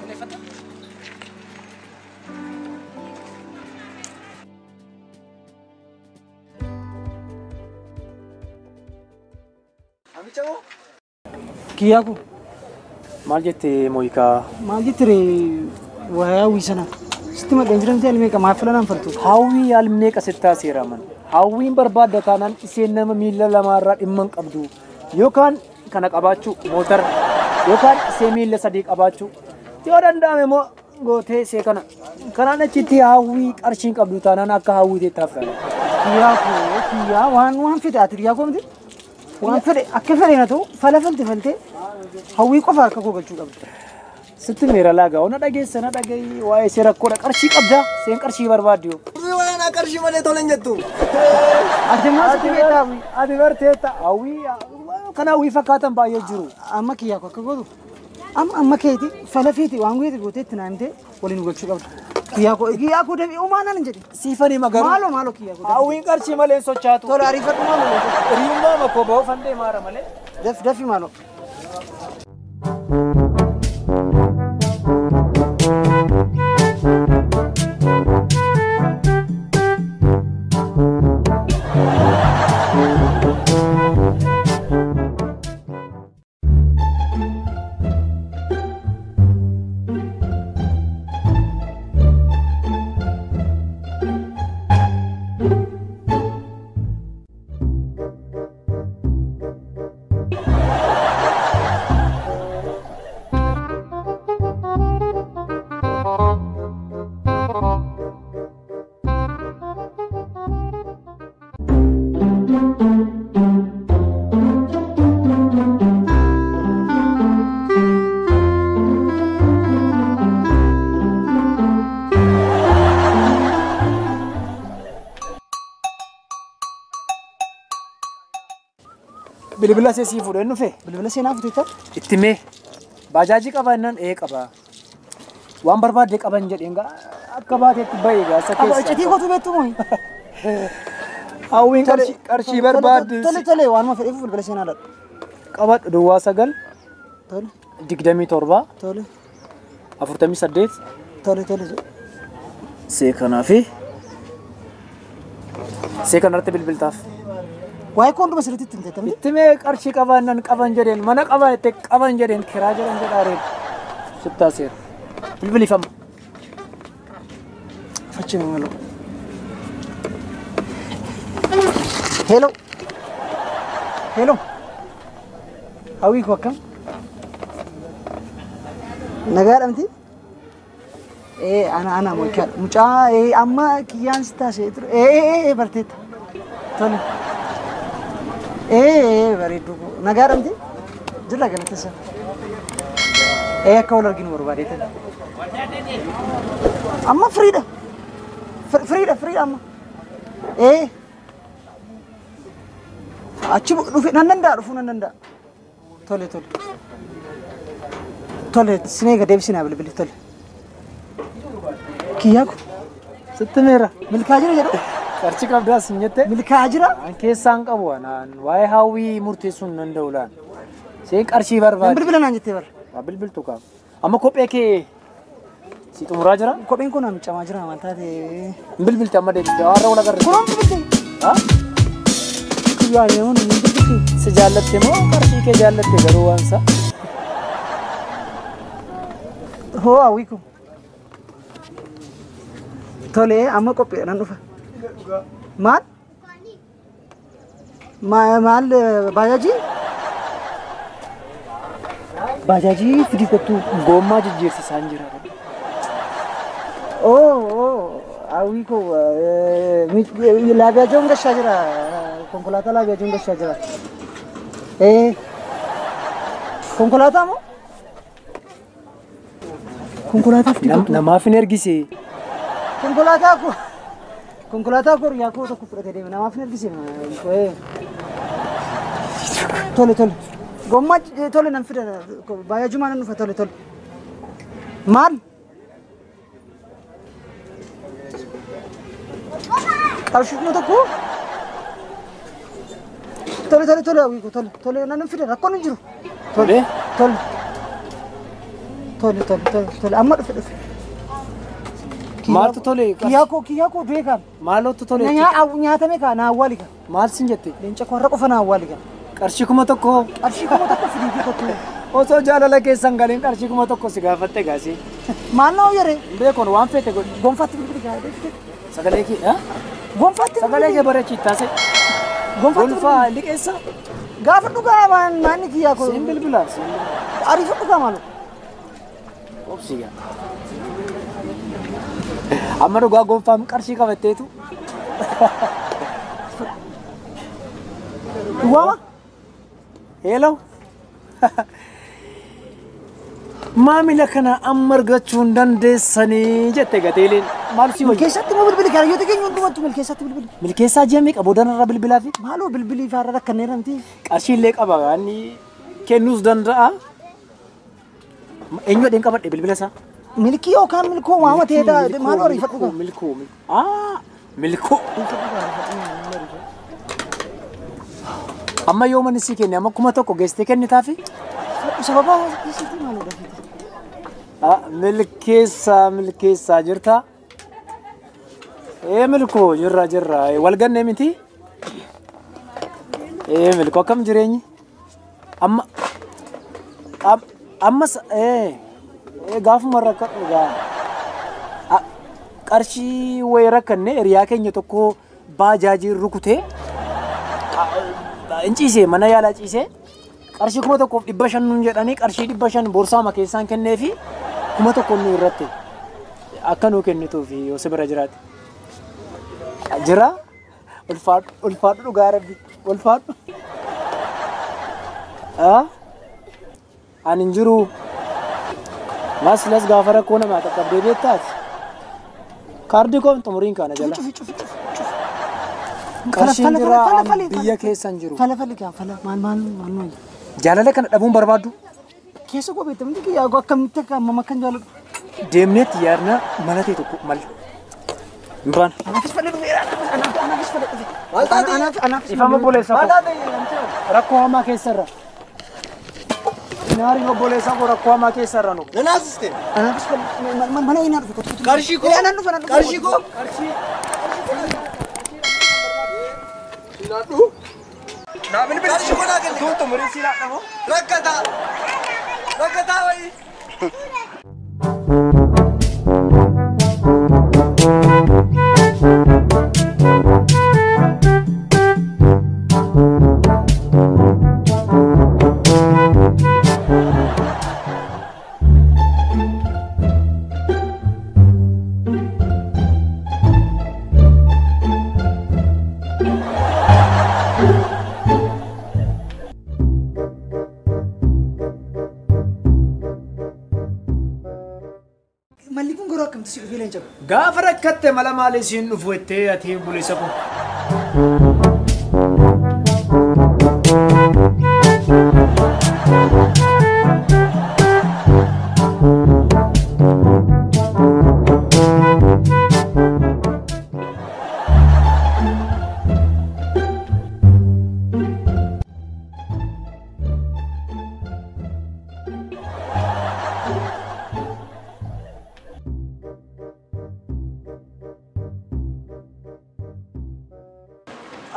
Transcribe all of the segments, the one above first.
Qulqulleeffadha. Kiyyaa koo. Maal jettee Mooyikaa? Maal jettire waa'ee hawwii sana? Sitti madheen jiramtee almeeqa maaf filanaan faltu? Hawwii almeeqa sittaa seeraman. Hawwiin barbaadda taanaan isheen nama miila lamaarraa dhimma hin qabdu. Yookaan kana qabaachuu mootara yookaan ishee miila sadii qabaachuu. Yoo danda'ame immoo gootee ishee kana. Kanaan achitti hawwii qarshii hin qabdu taanaan akka hawwii teettaaf taana. Kiyyaa koo kiyyaa waan fedhe ati kiyyaa koo miti? Waan fedhe akka fedhe na ta'u fala falte faltee hawwii qofa harka koo galchuu qabda. Sitti meera laagaa ona dhageessa na dhagahi waa'ee ishee rakkoodha qarshii qabda isheen qarshii barbaaddi yoo. Waan qarshii malee tola hin jettu. Ati immoo sitti beektaa hawwii. Ati barteetta hawwii kan hawwii fakkaatan baay'ee jiru. Amma kiyyaa koo akka gootu amma keeti fala feeti waan gooti gootee itti naa himtee waliin galchuu qabda. Kiyyaa koo deebi'uu maal naan jedhe. Siifanii magaru. Maaloo maaloo kiyyaa koo. Hawwiin qarshii malee hin sochaatu. Tole ariifadhu maaloo. Hiriyummaa makoo ba'uu fandee maara malee. Daf dafi maaloo. Bilbila see sii fuudhee dhufe. Bilbila seenaa fuuteetta? Itti mee baajaajii qaba jennaan ee qaba. Waan barbaadde qaban jedheen gaa akka baateetti ba'e gaa isa keessa. Iccitii kootu beektu moo? Hawwiin qarshii barbaadde. Tole tole waanuma fedheef bilbila seenaa laadhu. Qabadhu duwwaa 9. Tole. 27. Tole. 48. Tole tole. See kanaa fi see kanarratti bilbiltaaf. Waa'ee koo hunduma sirriitti itti himte? Itti mee qarshii qabaannaan qaban jedheen mana qabaa jettee qaban jedheen kiraa jedhan jedhaareen sittaa seera. Bilbilifama. Fachi maaloo. Hello. Hello. Hawwii koo akkam? Nagaadha miti? Ana ana mucaa mucaa amma kiyyaan sittaa see ture. Barteetta. Tole. Bareedduu koo nagaadha miti? Jira galatasa. Akka wal arginu barbaadeetan. Amma firiidha. Firiidha firiidha amma. Achi dhufe nan danda'a dhufuu nan danda'a. Tole tole. Tole sinee gad deebisinaa bilbili tole. Kiyyaa koo. Sitti meera. Milkaa jira jedhu. Qarshii qabdaas hin jette? Milkaa jira? An keessaan qabu anaan waa'ee hawwii murteessuu hin danda'u laan. Isheen qarshii barbaaddi. Nan bilbila naan jettee bara. Waa bilbiltu qabu. Amma kophee kee si xumuraa jira? Kopheen kun micamaa jira maal taate? Hin bilbilte amma deebiste har'a wal agarre. Kunuun bilbilte. Ha? Kiyyaa yeroon hin bilbilte. Si jaallatte moo qarshii kee jaallatte garuu waan isaa? Hoo hawwii koo. Tole amma qophiidha nan dhufa. Maal? Maal baajaajii? Baajaajii fidii kottu gommaa jijjiirsisaan jira. Hawwii koo laabiyaajoon gashaa jira. Konkolaataa laabiyaajoon gashaa jira. Konkolaataa moo? Konkolaataa fidii kottu. Namaaf hin ergise. Konkolaataa koo. Konkolaataa koo riyaa koo tokko fudhatee deeme namaaf hin ergise. Tole tole. Gommaa tole nan fida baay'ajumaa nan dhufa tole tole. Maal? Qarshii tokko? Tole tole tole hawwii koo tole tole nan fida rakkoon hin jiru. Tole tole. Tole tole tole tole amma dhufe dhufe. Maaltu tole? Kiyyaa koo du'e kaan. Maalootu tole? Nyaatame kaa na awwaali kaa. Maal sin jette? Leenca koo har'a qofa na awwaali kaa. Qarshii 1000. Qarshii 1000 fidiitii kottu. Osoo jaalala keessan galiin qarshii 1000 si gaafatte gaasii. Maal na hoyyare? Beekon waan feete godhi. Gonfaatti bilbili kaa. Sagalee kee? Gonfaatti sagalee kee bareechi taase. Gonfaatti gonfaa liqeessa. Gaafa dhugaa maanni kiyyaa koo. Siin bilbilaa. Ariifa dhugaa maaloo. Obsi gaa. Amma dhugaa gonfaan qarshii qabatteetu. Waama? Hello. Maamila kana amma argachuu hin dandeessanii jette gateeleen. Maal si wayya? Milkeessatti moo bilbili kana yoo ta'e hundumatti milkeessatti bilbili. Milkeessaa ji'a meeqa boodanarra bilbilaa fi? Maaloo bilbilii faarra rakkanneera miti. Qarshii illee qaba inni kennuus danda'a. Eenyu dheen qabadhe bilbila isaa? Milkii yookaan milkoo waama ta'eedha maaloo ariifadhu gaa. Milkoo milkoo. Amma yoo manni sii kenne amma 1000 geessitee kennitaafi? Sababa isiitii maaloo dafite? Milkeessaa milkeessaa jirta? Milkoo jirra jirra wal gannee miti? Milkoo akkam jireenyi? Amma ammas gaafuma rakkadhu gaa qarshii wayii rakkanne hiriyaa keenya tokko baajaajii rukutee in ciisee mana yaalaa ciisee qarshii 1500 nuun jedhanii qarshii 500 boorsaama keessaan kenneefi 1000 nu irratti akka nuu kennituuf yoo si bira jiraate. Jira ulfaadhu ulfaadhu dhugaa rabbi ulfaadhu. Ani hin jiru. Maslas gaafa rakkoo namaa qaqqabdee beektaati. Kaardii koon xumuriin kana jala. Qarshiin jira biyya keessa hin jiru. Fala fali gaa fala maal maal maal nuyi. Jaalala kana dhabuun barbaaddu. Keessa koo beekta miti kiyyaa koo akkamitti akka amma akkan jaaladhu. Deemneetti yaadna mana ta'e tokko mal. Hin baana. Anaafis fala dhufe anaafis fala dhufe. Maal taate? Anaafis. Ifama obboleessa koo. Maal taate? Rakkoo hamaa keessarra. Naari obboleessa koo rakkoo hamaa keessarra nu. Nanaasiste. Anaafis fala mana wayinaa dhufe kottu. Qarshii koo. Anaan dhufe anaan dhufe. Qarshii koo. Qarshii. Laadhu. Naa bilbili. Qarshii koo naa kenni. Tuutu murii si laadhamoo. Rakkataa. Rakkataa wayii. Malli kun garuu akkamitti si dhufee leenca? Gaafa rakkatte mala maalii siin dhufu jettee ati obboleessa koo.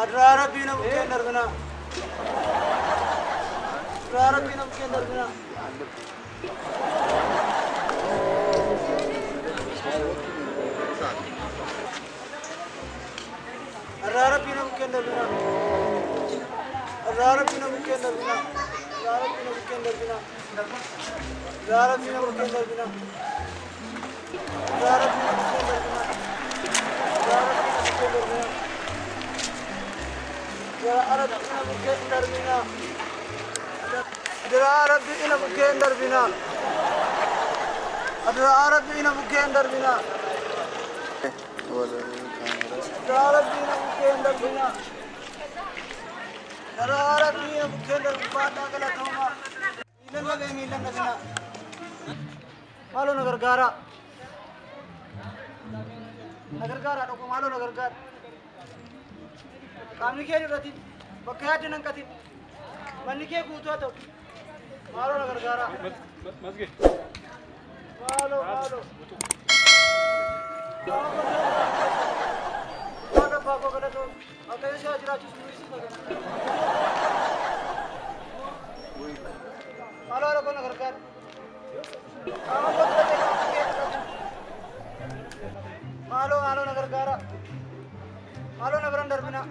Adraa Rabbii nama bukkeen darbinaa. Adraa Rabbii nama bukkeen darbinaa. Adraa Rabbii nama bukkeen darbinaa. Adraa Rabbii nama bukkeen darbinaa. Adraa Rabbii nama bukkeen darbinaa. Adraa Rabbii nama bukkeen darbinaa. Adraa Rabbii nama bukkeen darbinaa. Adraa Rabbii nama bukkeen darbinaa. Ya Rabbi ina bukkeen darbinaa. Adraa Rabbi ina bukkeen darbinaa. Adraa Rabbi ina bukkeen darbinaa. Adraa Rabbi ina bukkeen darbinaa. Adraa Rabbi ina bukkeen darbinaa. Baadhaa galatoomaa. Miilan lagee miilan dhagnaa. Maaloo na gargaaraa. Na gargaaraa dhokko maaloo na gargaara. Qaamni kee irratti bakka yaadde nan qatin. Manni kee guutuu haa ta'u. Maaloo na gargaaraa. Maaloo maaloo. Waan abbaa koo galatoo Waaqayyo si haa jiraachisu nuyi Maaloo haadha koo na gargaari. Qaama koo dura ta'e qaama kee dura. Maaloo maaloo na gargaara. Maaloo na biraan darbina.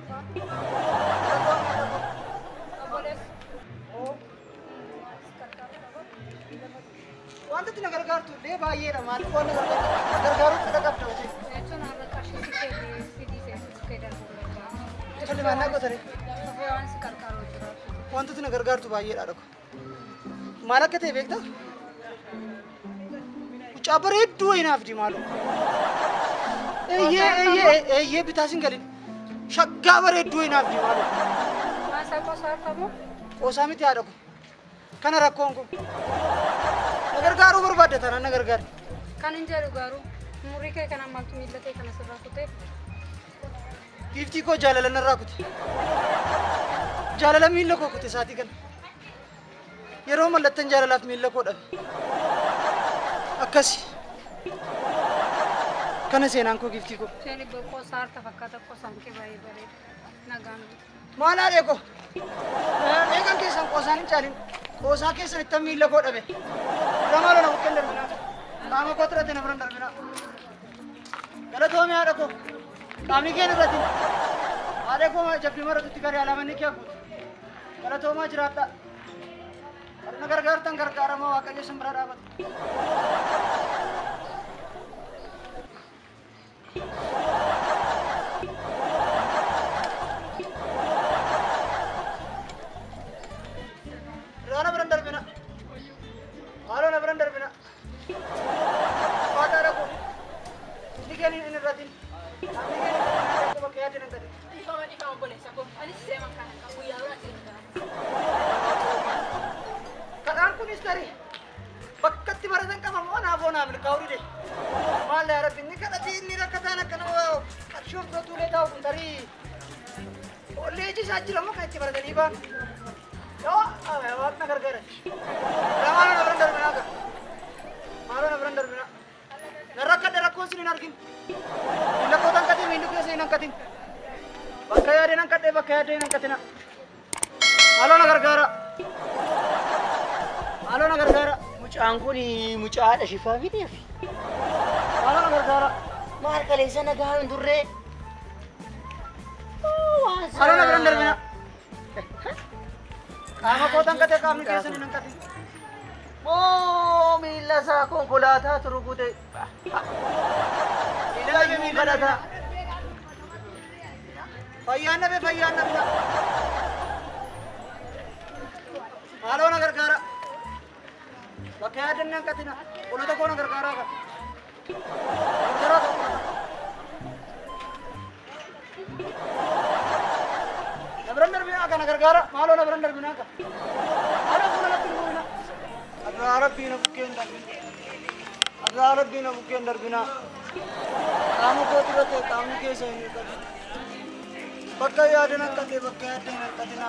Wanta na gargaartu illee baay'eedha. Maaliif waan na gargaaruuf fedha qabda hojii? Jechuun har'a qarshii si kennee fidii seensisuu kee darbuu barbaada. Tole maal gootare? Dhufee waan si gargaaru jira. Wantoota na gargaartu baay'eedha dhoko. Maal akka ta'e beektaa? Mucaa bareedduu wayii naaf di maaloo. Eeyyee eeyyee eeyyee bitaa sin galin. Shaggaa bareedduu wayii naaf di maaloo. Maasaa qoosaa argamu? Qoosaa miti haadha ko. Kana rakkoon kun. Na gargaaruu barbaadda taanaan na gargaari. Kan hin jedhu garuu umurii kee kana maaltu miila kee kana sirraa kutee? Giiftii koo jaalala narraa kute. Jaalala miila koo kute saatii kana. Yeroo mallattan jaalalaaf miila koo dhabe. Akkasi. Kana seenaan koo giiftii koo. Isheen ibboo qoosaa harta fakkaata qoosaan kee baay'ee bareeda. Nagaan. Maal haadhee koo? Meeqan keessan qoosaan hin caalin. Qoosaa keessan ittan miila koo dhabe. Maaloo na bukkeen darbinaa. Qaama koo tirate na biraan darbinaa. Galatoomii haadha koo. Qaamni kee irratti. Haadha koo jabbii maratutti garee alaamanni kee guutu. Galatoomaa jiraadha. Na gargaartan gargaaramaa Waaqayyo sin bira dhaabatu. Raana biraan darbina. Maaloo na biraan darbina. Faata haadha koo. Inni kee hin irratin. Qaamni kee hin irratin. Bakka yaadde nan ta'e. Dhiifama dhiifama obboleessa koo. Anis seema kana kan guyyaa biraa ta'e jira. Kadhaan kunis tarii bakka itti baratan qaba moo naaf hoo naa milkaa'uu dide. Maal yaa Rabbi inni kadhatee inni rakkataan akka nama qarshii of bira tuulee taa'u kun tarii kolleejii isaa jira moo kan itti baratanii ba'an. Yoo waaqna gargaara. Maaloo na biraan darbinaa qaba. Maaloo na biraan darbinaa. Na rakkadhe rakkoon sin hin argin. Miila koo hanqatin miilli keessa hin hanqatin. Bakka yaadeen hanqadhe bakka yaadeen hanqatina. Maaloo na gargaara. Maaloo na gargaara. Mucaan kun mucaa haadha shifaa fideef. Maaloo na gargaara. Maal kaleessa nagaa hin turre. Maaloo na biraan darbina. Qaama koo hanqate qaamni keessan hin hanqatin. Moo miila isaa konkolaataa turgute. Miila dhabe miila dhabe. Fayyaan dhabe fayyaan dhabe. Maaloo na gargaara. Bakka yaadanne hanqatina. Qolota koo na gargaaraa qaba. Gargaaraa qaba. Na biraan darbinaa kana gargaara. Maaloo na biraan darbinaa qaba. Maaloo fuula natti hin bu'ina. Adraa Rabbii na bukkeen darbina. Adraa Rabbii na bukkeen darbina. Qaama koo dura ta'e qaamni keessa hin hir'atin. Bakka yaadan hanqate bakka yaadde hin hanqatina.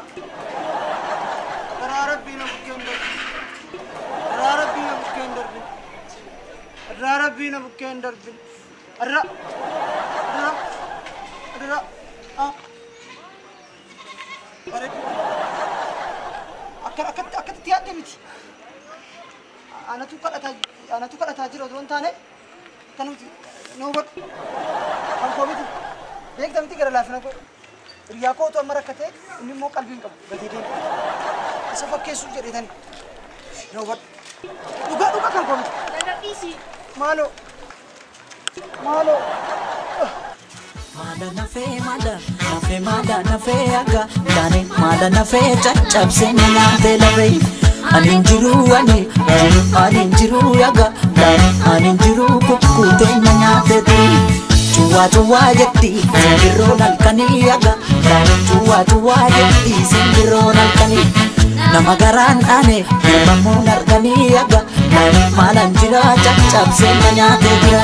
Adraa Rabbii na bukkeen darbina. Adraa Rabbii na bukkeen darbina. Adraa Rabbii na bukkeen darbina. Adraa. Adraa. Adraa. Ah. Bareedu. Akka akkatti akkatti yaadde miti. Anatu kadhataa jira otoo hin taane kan nuti na hubadhu. Kan koo miti. Beekta miti gara laafina koo. Hiriyaa koo otoo amma rakkatee inni immoo qalbii hin qabu gatee deema. Isa fakkeessuuf jedheetani. Na hubadhu. Dhugaa dhugaa kan koo miti. Laga dhiisi. Maaloo. Maaloo. Mala nafee mala nafee mala nafee akka taane mala nafee caccabsee na nyaatee lafee. Ani hin jiru ani ani hin jiru yaga taane ani hin jiru kukkutee na nyaatee ture. Cuwaa cuwaa jetti simbirroon halkanii yaga taane cuwaa cuwaa jetti simbirroon halkanii. Nama garaan dhaane mormamuun arganii yaga taane maalaan jira caccabsee na nyaatee jira.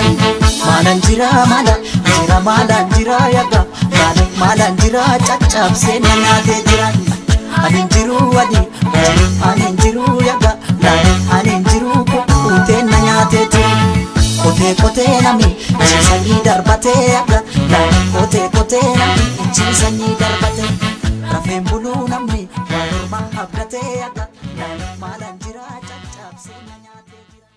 Maalaan jira maala jira maalaan jira yaga taane maalaan jira caccabsee na nyaatee jira. Ani hin jiru ani ani hin jiru yaga taane ani hin jiru kukkutee na nyaatee ture. Qotee qotee namni ichi sanyii darbatee akka qotee qotee namni ichi sanyii darbatee rafeen buluu namni waan ormaa abdatee akka maalaan jira caccabsee na nyaatee jira.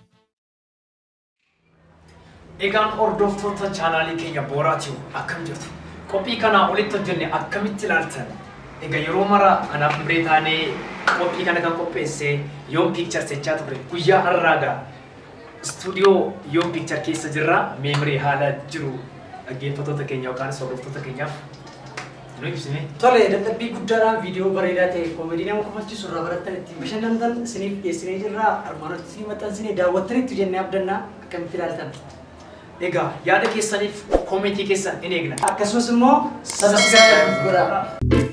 Egaan hordoftoota chaanaalii keenya Booraatiin akkam jirtu? Qophii kanaa olitti hojjenne akkamitti ilaaltan? Egaa yeroo mara anaaf Miree taanee qophii kana kan qopheesse Yoom Pictures jechaa turre. Guyyaa har'aa egaa istuudiyoo Yoom Picture keessa jirra. Mee Miree haala jiru dhaggeeffattoota keenya yookaan hordoftoota keenyaaf nu ibsine. Tole, dadhabbii guddaadhaan viidiyoo bareedaa ta'e koomedii nama kofalchiisu irraa barattan ittiin bashannantan isiniif dhiyeessinee jirra. Armaan olitti isinii maxxansinee daawwattanitti jennee abdannaa akkamitti ilaaltan? Egaa yaada keessaniif koomentii keessan in eegna. Akkasumas immoo subscribe godhaa.